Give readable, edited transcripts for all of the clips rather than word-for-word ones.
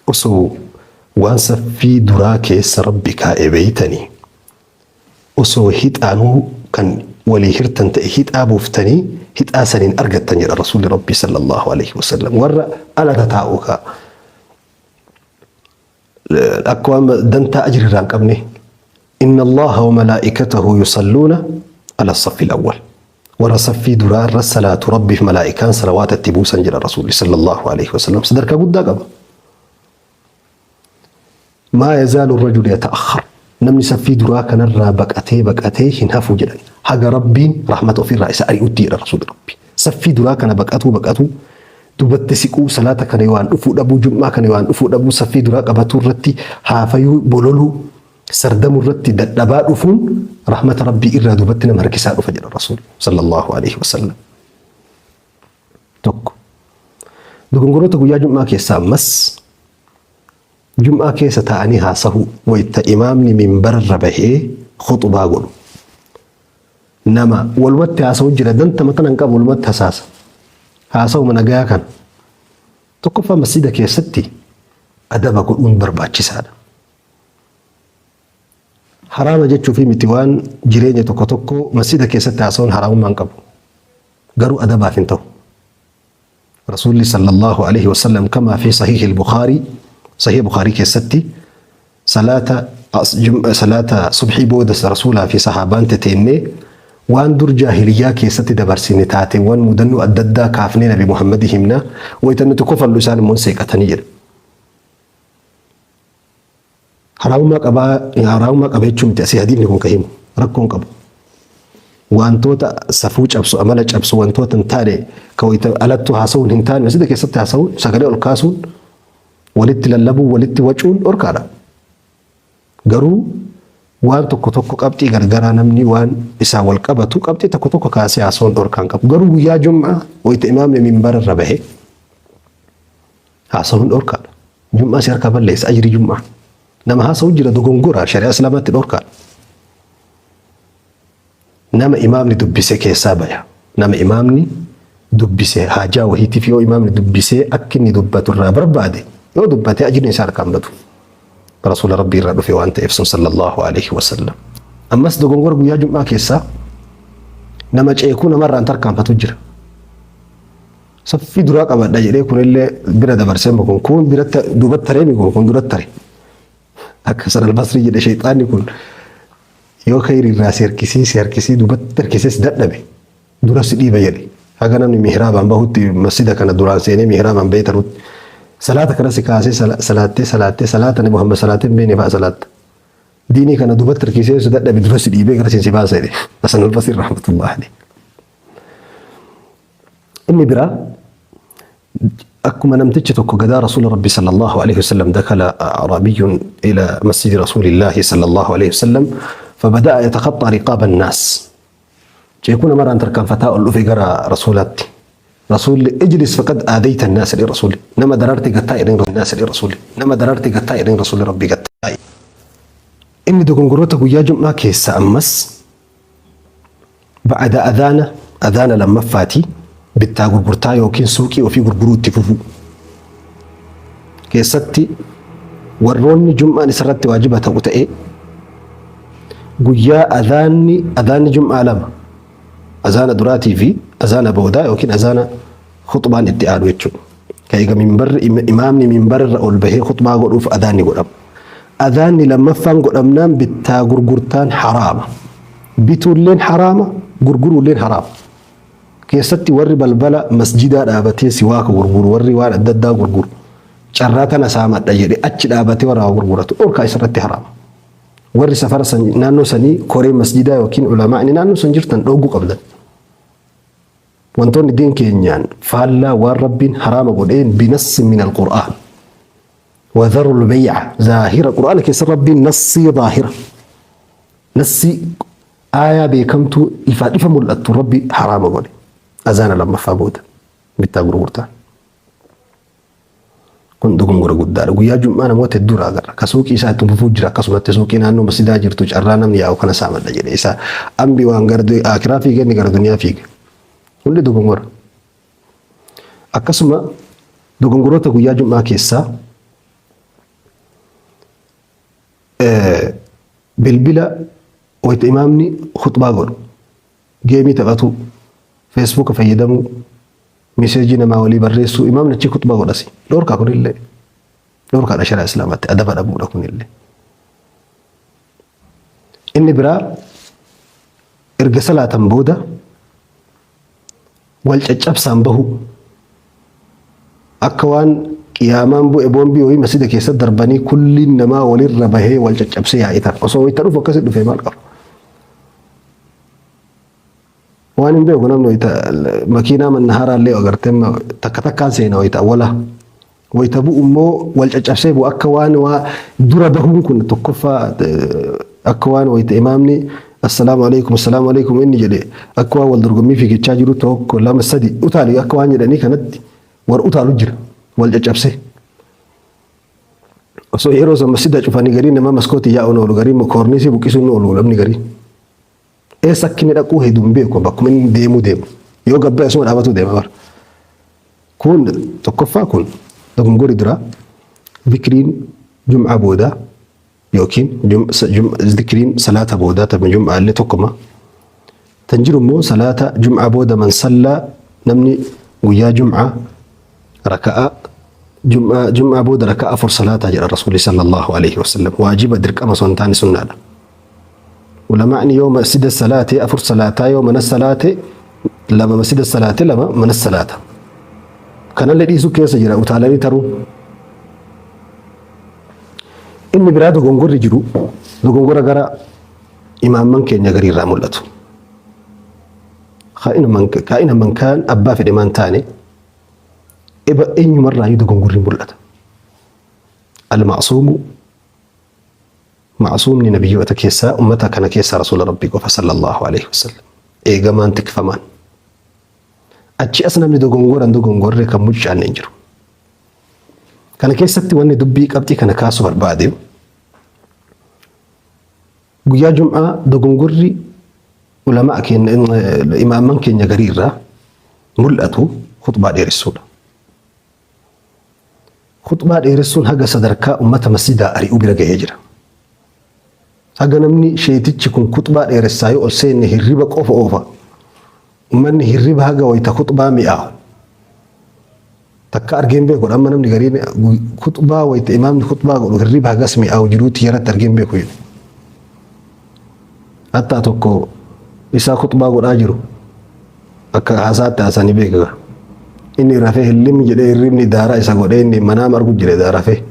Osoo waan saffii duraa keessa Rabbi kaa'e beeytanii, osoo hixaanuu kan walii hirtan ta'e hixaa buuftanii hixaa saniin argattan jedha Rasuulli Rabbii sallallahu alaihi wasallam. Warra ala tataa'u kaa akka waan dantaa ajri irraa hin qabne. Inna Allaha wa malaa'ikatahu yusalluuna ala saffi al-awwal. Warra saffii duraa irra salaatu Rabbiif malaa'ikaan salawaata itti buusan jedha Rasuulli sallallahu alaihi wasallam. Sadarkaa guddaa qaba. Maa yazaalu rajulu yata'akhkhar. Namni saffii duraa kanarraa baqatee baqatee hin hafu jedhan. Haga Rabbiin rahmata ofirraa isa ari'utti jedha Rasuulli Rabbi. Saffii duraa kana baqatuu baqatuu dubatti siquu, salaata kana waan dhufuu dhabuu, jum'aa kana waan dhufuu dhabuu, saffii duraa qabatuu irratti haafayuu, bololuu, sardamu irratti dadhabaa dhufuun rahmata Rabbii irraa dubatti nama harkisaa dhufa jedha Rasuul sallallahu alaihi wasallam. Tokko. Dogongoroota guyyaa jum'aa keessaa ammas jum'aa keessa taa'anii haasahuu wayta imaamni minbararra bahee khuxubaa godhu. Nama walumatti haasa'u jira, dantama tana hin qabu, walumatti hasaasa. Haasa'uma nagayaa kana. Tokkoffaa, masjida keessatti adaba godhuun barbaachisaadha. Haraama jechuufi miti, waan jireenya tokko tokko masjida keessatti haasa'uun haraamummaa hin qabu. Garuu adabaaf hin ta'u. Rasuulli sallallahu alaihi wasallam kamaa fi sahihi al-Bukhaarii, sahih Bukhaarii keessatti, salaata subhii booda Rasuulaa fi sahaabaan teteennee waan dur jaahiliyyaa keessatti dabarsine, taateewwan mudannoo adda addaa kaafnee Nabi Muhammadi himna, wayita nuti kofallu isaan immoo seeqatanii jedha. Haraamummaa qabaa, haraamummaa qaba jechuun miti asii hadiifni kun ka himu, rakkoon qabu. Wantoota safuu cabsu, amala cabsu, wantoota hin taane ka wayita alattu haasa'uun hin taane masjida keessatti haasa'uun, sagalee ol kaasuun, walitti lallabuun, walitti wacuun dhorkaadha. Garuu waan tokko tokko, qabxii gargaraa, namni waan isaa wal qabatu qabxii tokko tokko kaasee haasa'uun dhorkaan qabu. Garuu guyyaa jum'aa wayita imaamni minbara irra bahe haasa'uun dhorkaadha. Jum'aa si harkaa balleessa ajri jum'aa. Nama haasa'u jira, dogongora, shari'aa islaamaatti dhorkaadha. Nama imaamni dubbise keessaa baya. Nama imaamni dubbise haajaa wahiitiif yoo imaamni dubbisee akka inni dubbatu irraa barbaade yoo dubbate ajriin isaa harkaan badu. Rasuula Rabbii irraa dhufe waan ta'eef sun sallallahu alaihi wasallam. Ammas dogongora guyyaa jum'aa keessaa nama ceekuu namarraan tarkaanfatu jira. Saffii duraa qabadha jedhee kunillee bira dabarsee, kun kun biratti duubatti taree, kun duratti tare. Akka Hasan al-Basrii jedhe, shayxaanni kun yoo khayri irraa si harkisee si harkisee duubatti harkisee si dadhabe dura si dhiiba jedhe. Haga namni mihraabaan bahutti, masjida kana duraan seenee mihraabaan bahee tarutti salaata kana si kaasee salaattee salaattee salaata Nabi Muhammad salaattee hin beekne fa'a salaatta. Diinii kana duubatti harkisee si dadhabe dura si dhiibee gara si baasa jedhe. Hasan al-Basrii rahmatullahi alayhi. Inni biraa akkuma namtichi tokko gadaa Rasuula Rabbi sallallahu alaihi wasallam, dakala a'raabiyyun ila masjidi Rasuulillaahi sallallahu alaihi wasallam fabada'a yataqaxxaa riqaaba annaas. Ceekuu namarraan tarkaanfataa ol dhufe gara Rasuulaatti. Rasuulli, ijlis faqad aadayta annaas jedhee Rasuulli. Nama dararte gattaa jedheen annaas jedhee Rasuulli. Nama dararte gattaa jedheen Rasuulli Rabbi gattaa. Inni dogongoroota guyyaa jum'aa keessa ammas ba'ada adhaana, adhaana lammaffaati bittaa gurgurtaa yookiin suuqii ofii gurguruu itti fufuu. Keessatti warroonni jum'aan isarratti waajiba ta'u ta'ee guyyaa adhaanni jum'aa lama, azaana duraatii fi azaana boodaa yookiin azaana khuxbaan itti aanu jechuudha. Ka eega minbarri imaamni minbarra ol bahee khuxbaa godhuuf adhaanni godhamu. Adhaanni lammaffaan godhamnaan bittaa gurgurtaan haraama. Bituulleen haraama, gurguruulleen haraama. Keessatti warri balbala masjidaa dhaabatee siwaaka gurguru, warri waan adda addaa gurguru, carraa tana saamadha jedhe achi dhaabatee warra waa gurguratu dhorkaa, isarratti haraama. Warri safara san naannoo sanii, koree masjidaa yookiin ulamaa'ni naannoo san jirtan dhooguu qabdan. Wantoonni diin keenyaan faallaa waan Rabbiin haraama godheen binassi min alqur'aan. وذروا البيع ظاهرة قرآن كيس ربي نصي ظاهرة نصي آية بكمتو إفا إفا ملأت ربي حرام قولي أزانا لما فابودا bittaa gurgurtaan. Kun dogongora guddaadha. Guyyaa jum'aa namoota hedduu irraa agarra. Ka suuqii isaa itti fufuu jira, akkasumatti suuqii naannoo masjidaa jirtu carraa namni yaa'u kana saamadha jedhe. Isa ambi waan gara akiraa fiige, inni gara duniyaa fiige. Hundi dogongora. Akkasuma dogongoroota guyyaa jum'aa keessaa Bilbila wayita imaamni khuxbaa godhu geemii taphatuu, feesbuuka fayyadamuu, miseejii namaa walii barreessuu, imaamni achii khuxbaa godhasi. Dhoorkaa kunillee. Dhoorkaadha shari'aa Islaamaatti adaba dhabuudha kunillee. Inni biraa erga salaatan booda wal caccabsaan bahuu akka waan qiyaamaan bu'e boombii wayii masjida keessa darbanii kulliin namaa walirra bahee wal caccabsee yaa'e ta'a. Osoo wayita dhufu akkasi dhufee maal qaba? Waan hin beeku namni wayita makiinaa mannaharaa illee agartee takka takkaan seena wayita awwala. Wayita bu'u immoo wal caccabsee bu'u akka waan waa dura bahuun kun tokkoffaa akka waan wayita imaamni assalaamu alaikum assalaamu alaikum inni jedhe akka waan wal dorgommii fiigichaa jiru tokko lama sadi utaali akka waan jedhanii kanatti war utaalu jira wal caccabsee. Osoo yeroo san masjida cufanii garii nama maskootii yaa'uun oolu garii koorniisii buqqisuun oolu namni garii. Eessa akka inni dhaquu hedu hin beeku bakkuma inni deemuu deemu. Yoo gabbee asuma dhaabatuu deema bara. Kun tokkoffaa kun dogongorri duraa zikriin jum'aa boodaa yookiin zikriin salaata boodaa tan jum'aa illee tokkuma. Tan jiru immoo salaata jum'aa booda man sallaa namni guyyaa jum'aa raka'aa jum'aa jum'aa booda raka'aa afur salaataa jedha rasuulli sallallahu alaihi wasallam waajiba dirqama osoo hin taane sunnaadha. Ulamaa'ni yoo masjida salaate afur salaataa yoo mana salaate lama masjida salaate lama mana salaata. Kanallee dhiisuu keessa jira utaalanii taruu. Inni biraa dogongorri jiru dogongora gara imaamman keenya garii irraa mul'atu. Kaa'ina man kaan abbaa fedhe maan taane eba eenyumarraayyuu dogongorri mul'ata. Al-ma'suumu Ma'suumni nabiyyoota keessaa ummata kana keessaa rasuula Rabbii qofa sallallahu alaihi wasallam. Eegamaan tikfamaan. Achi as namni dogongoran dogongorre kan muccaanne hin jiru. Kana keessatti wanni dubbii qabxii kana kaasuu barbaade guyyaa jum'aa dogongorri ulamaa keenya imaamman keenya garii irraa mul'atu khutbaa dheeressuudha. Khuxbaa dheeressuun haga sadarkaa ummata masjidaa ari'uu bira gahee jira. Haga namni sheetichi kun khuxbaa dheeressaa yoo ol seenne hirriba qofa oofa. Ummanni hirriba haga wayita khuxbaa mi'aahu. Takka argeen beeku amma namni gariin khuxbaa wayita imaamni khuxbaa godhu hirriba hagas mi'aahu jiruutti yaratti argeen beeku jedhe. Hattaa tokko isaa khuxbaa godhaa jiru akka haasaatti haasanii beeka. Inni rafee hillimni jedhee hirribni daaraa isa godhee inni manaama argu jira daa rafee.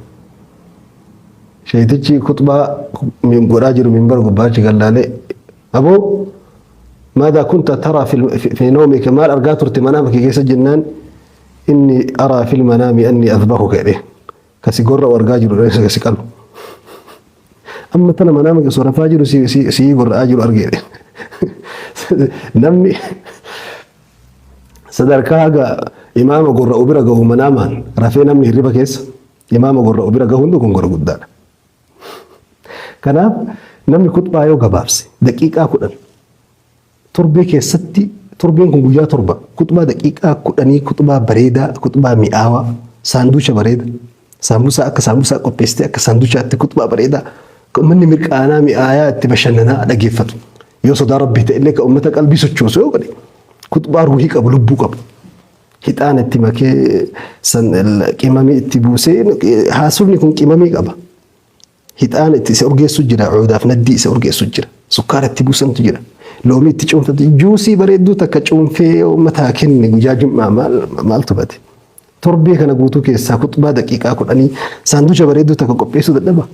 Sheetichi khuxbaa godhaa jiru minbar gubbaa achi gallaalee aboo maadaa kunta taraa fi noomika maal argaa turte manaama kee keessa jennaan inni araa fil manaami anni adbahuka jedhee. Kasi gorra'u argaa jiru dha kasi qalu. Amma tana manaama keessa rafaa jiru si si si gorra'aa jiru argee. Namni sadarkaa haga imaama gorra'u bira gahu manaamaan rafee namni hirriba keessa imaama gorra'u bira gahuun dogongora guddaadha. Kanaaf namni kutbaa yoo gabaabse daqiiqaa 10 Torbee keessatti, torbeen kun guyyaa 7, khuxbaa daqiiqaa kudhanii, khuxbaa bareedaa, khuxbaa mi'aawaa, saanduucha bareeda, saambusaa akka saambusaa qopheessitee akka saanduchaatti khuxbaa bareedaa, ka ummanni mirqaanaa mi'aayaa itti bashannanaa dhageeffatu. Yoo sodaa Rabbii ta'e illee ka ummata qalbii sochoosu yoo godhe, khuxbaa ruuhii qabu, lubbuu qabu. Hixaana itti makee, qimamii itti buusee, haasofni kun qimamii qaba. Hixaana itti isa urgeessu jira, cuudaaf naddii isa urgeessu jira, sukkaara itti buusantu jira, loomii itti cuunfatu, juusii bareedduu takka cuunfee uummataa kenne guyyaa jum'aa maal maaltu bade? Torbee kana guutuu keessaa khuxbaa daqiiqaa kudhanii saanducha bareedduu takka qopheessuu dadhaba.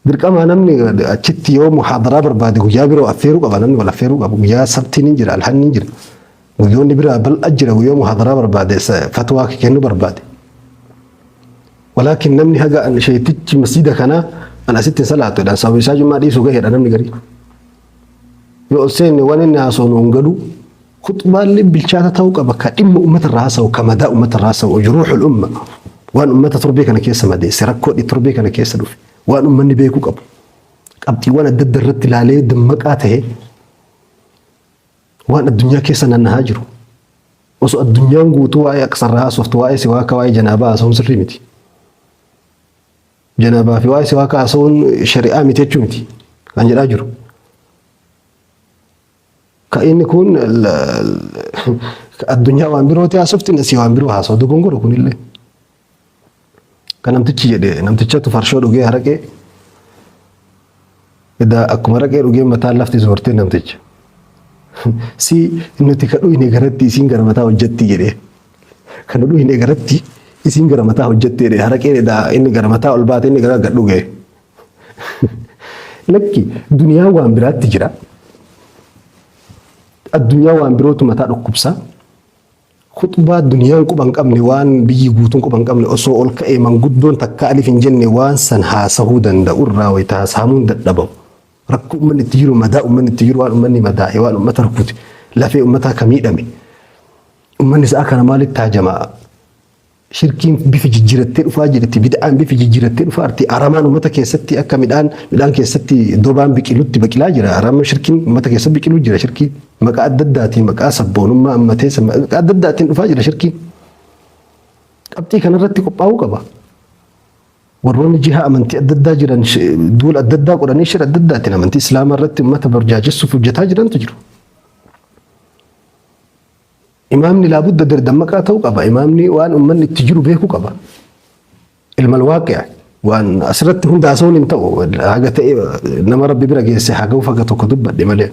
Dirqamaa namni achitti yoo muhaadaraa barbaade guyyaa biroo affeeruu qaba namni wal affeeruu qaba guyyaa sabtiin hin jira alhanni hin jira guyyoonni biraa bal'a jira guyyaa muhaadaraa barbaade fatwaa kennuu barbaade. Walaakin namni haga an sheeytichi masjida kanaa an asitti hin salaatu jedhan sababa isaa jummaa dhiisuu gaheedha namni garii. Yoo ol seenne waan inni haasa'u nu hin galu khuxbaallee bilchaata ta'uu qaba ka dhimma uummata irraa haasa'u ka madaa uummata irraa haasa'u juruuxul umma waan uummata torbee kana keessa madeesse rakkoo torbee kana keessa dhufe waan uummanni beekuu qabu qabxiiwwan adda adda irratti ilaalee dammaqaa ta'e waan addunyaa keessa nannahaa jiru. Osoo addunyaan guutuu waa'ee aqsarraa haasoftu waa'ee siwaaka waa'ee janaabaa haasa'uun sirrii miti. Janaabaa fi waa'ee siwaaka haasa'uun shari'aa miti jechuu miti kan jedhaa jiru. Ka inni kun addunyaa waan birooti haasofti asii waan biroo haasa'u dogongora kunillee. Kan namtichi jedhe namtichatu farshoo dhugee haraqee edaa akkuma haraqee dhugee mataan lafti zoortee namticha. Si nuti ka dhuyne garatti isiin gara mataa hojjetti jedhee. Kan nu dhuyne garatti isiin gara mataa hojjetti jedhee haraqeen edaa inni gara mataa ol baate inni gara gad dhugee. Lakki duniyaan waan biraatti jira. Addunyaa waan birootu mataa dhukkubsa. Khuxbaa duniyaan quba hin qabne waan biyyi guutuun quba hin qabne osoo ol ka'ee manguddoon takkaa alif hin jenne waan san haasahuu danda'u irraa wayita haasahamuun dadhabamu. Rakkoo ummanni itti jiru, madaa ummanni itti jiru, waan ummanni madaa'e, waan ummata rukute, lafee ummataa ka miidhame. Ummanni sa'a kana maalitti haajamaa? Shirkiin bifa jijjiirattee dhufaa jirti. Bid'aan bifa jijjiirattee dhufaa jirti. Aramaan uummata keessatti akka midhaan midhaan keessatti dobaan biqilutti biqilaa jira. Arama shirkiin uummata keessatti biqiluu jira shirkiin. Maqaa adda addaatiin maqaa sabboonummaa ammatee maqaa adda addaatiin dhufaa jira shirkiin. Qabxii kanarratti qophaa'uu qaba. Warroonni jiha amantii adda addaa jiran duula adda addaa godhanii shira adda addaatiin amantii Islaamaa irratti uummata burjaajessuuf hojjetaa jirantu jiru. Imaamni laabudda dammaqaa ta'uu qaba. Imaamni waan ummanni itti jiru beekuu qaba. Ilmal waaqi'a waan asirratti hunda haasa'uun hin ta'u. Haga ta'e nama Rabbi bira geesse haga haga tokko dubbadhe malee.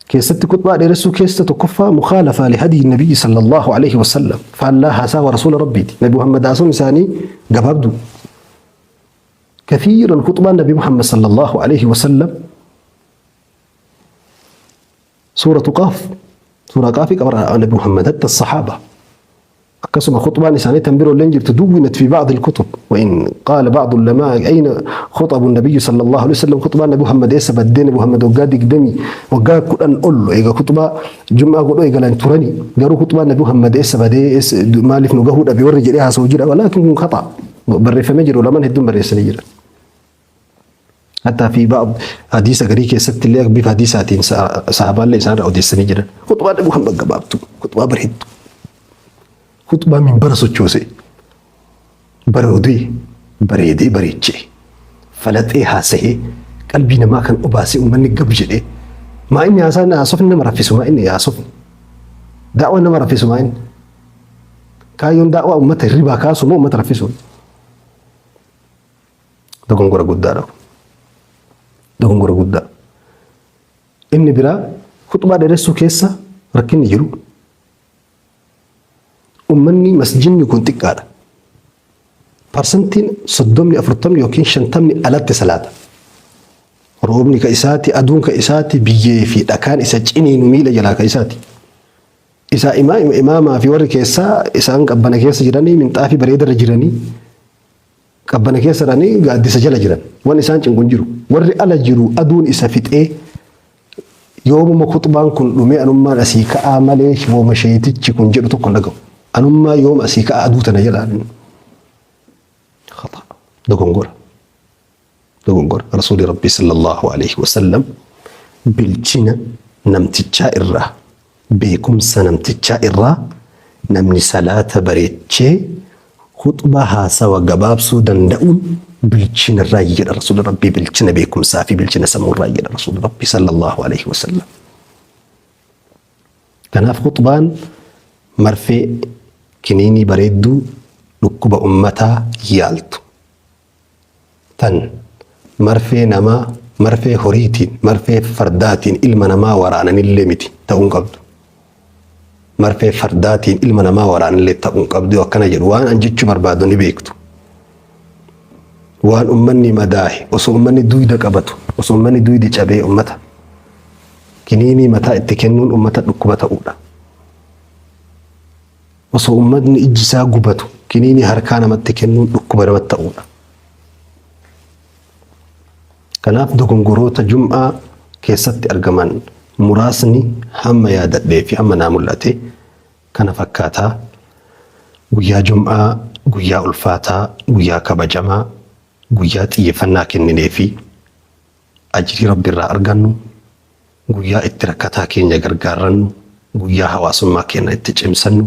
Keessatti khutbaa dheeressuu keessa tokkoffaa mukaalafaa li hadii nabiyyi sallallahu alaihi wasallam faallaa haasawa rasuula rabbiiti. Nabi Muhammad haasawni isaanii gabaabduu. Kathiiran khutbaan Nabi Muhammad sallallahu alaihi wasallam Suuratu Qaaf Suuraa Qaafii qabara Nabi Muhammad hatta sahaaba akkasuma khuxbaan isaanii tan biroo illee jirtu duwwinat fi ba'd al-kutub wa in qaala ba'd ulamaa ayna khuxabu nabiyyi sallallahu alaihi wasallam khuxbaan Nabi Muhammad eessa baddee Nabi Muhammad waggaa digdamii waggaa kudhan ol eega khuxbaa jum'aa godhuu eegalan turani garuu khuxbaan Nabi Muhammad eessa badee maaliif nu gahuu dhabe warri jedhee haasa'u jira walaakin kun khata barreeffamee jiru lamaan hedduun barreessanii jiran. Hattaa fi ba'd hadiisa garii keessatti illee bifa hadiisaatiin sahabaallee isaan irraa odeessanii jiran. Khuxbaa Nabi Muhammad gabaabtuu, khuxbaa bareeddu, khuxbaa minbara sochoose, baroodee, bareedee bareechee, falaxee haasa'ee, qalbii namaa kan obaasee uummanni gab jedhee. Maa inni haasaan haasofni nama raffisu maa inni haasofni. Daawwan nama raffisu maa inni. Kaayyoon daawwaa uummata hirribaa kaasu moo uummata raffisuudha? Dogongora guddaadha kun. Dogongora guddaa. Inni biraa khuxbaa dheeressuu keessa rakkinni jiru ummanni masjidni kun xiqqaadha. Parsantiin soddomni afurtamni yookiin shantamni alatti salaata. Roobni ka isaati, aduun ka isaati, biyyee fi dhakaan isa ciniinu miila jalaa ka isaati. Isaa imaamaa fi warri keessaa isaan qabbana keessa jiranii minxaafii bareedarra jiranii Qabbana keessa jiranii gaaddisa jala jiran. Wan isaan cinqu hin jiru. Warri ala jiru aduun isa fixee yoomuma khuxbaan kun dhumee anummaan asii ka'aa malee wooma sheeytichi kun jedhu tokko hin dhaga'u. Anummaa yoom asii ka'aa aduu tana jala. Khata. Dogongora. Dogongora. Rasuuli Rabbii sallallahu alaihi wasallam bilchina namtichaa irraa beekumsa namtichaa irraa namni salaata bareechee khuxbaa haasawa gabaabsuu danda'uun bilchina irraa jedha Rasuuli Rabbii bilchina beekumsaa fi bilchina sammuu irraa jedha Rasuuli Rabbii sallallahu alaihi wasallam. Kanaaf khuxbaan marfee kiniinii bareedduu dhukkuba ummataa yaaltu. Tan marfee namaa, marfee horiitiin, marfee fardaatiin ilma namaa waraananillee miti ta'uu hin qabdu. Marfee fardaatiin ilma namaa waraanillee ta'uu hin qabdu yoo akkana jedhu waan an jechuu barbaadu ni beektu. Waan ummanni madaahe osoo ummanni duyda qabatu osoo ummanni duydi cabee ummata kiniinii mataa itti kennuun ummata dhukkuba ta'uudha. Osoo ummatni ijji isaa gubatu kiniinii harkaa namatti kennuun dhukkuba namatti ta'uudha. Kanaaf dogongoroota jum'aa keessatti argaman muraasni hamma yaadadhee fi hamma naa mul'ate kana fakkaataa. Guyyaa jum'aa guyyaa ulfaataa, guyyaa kabajamaa, guyyaa xiyyeeffannaa kenninee fi ajrii Rabbi irraa argannu, guyyaa itti rakkataa keenya gargaarrannu, guyyaa hawaasummaa keenya itti cimsannu.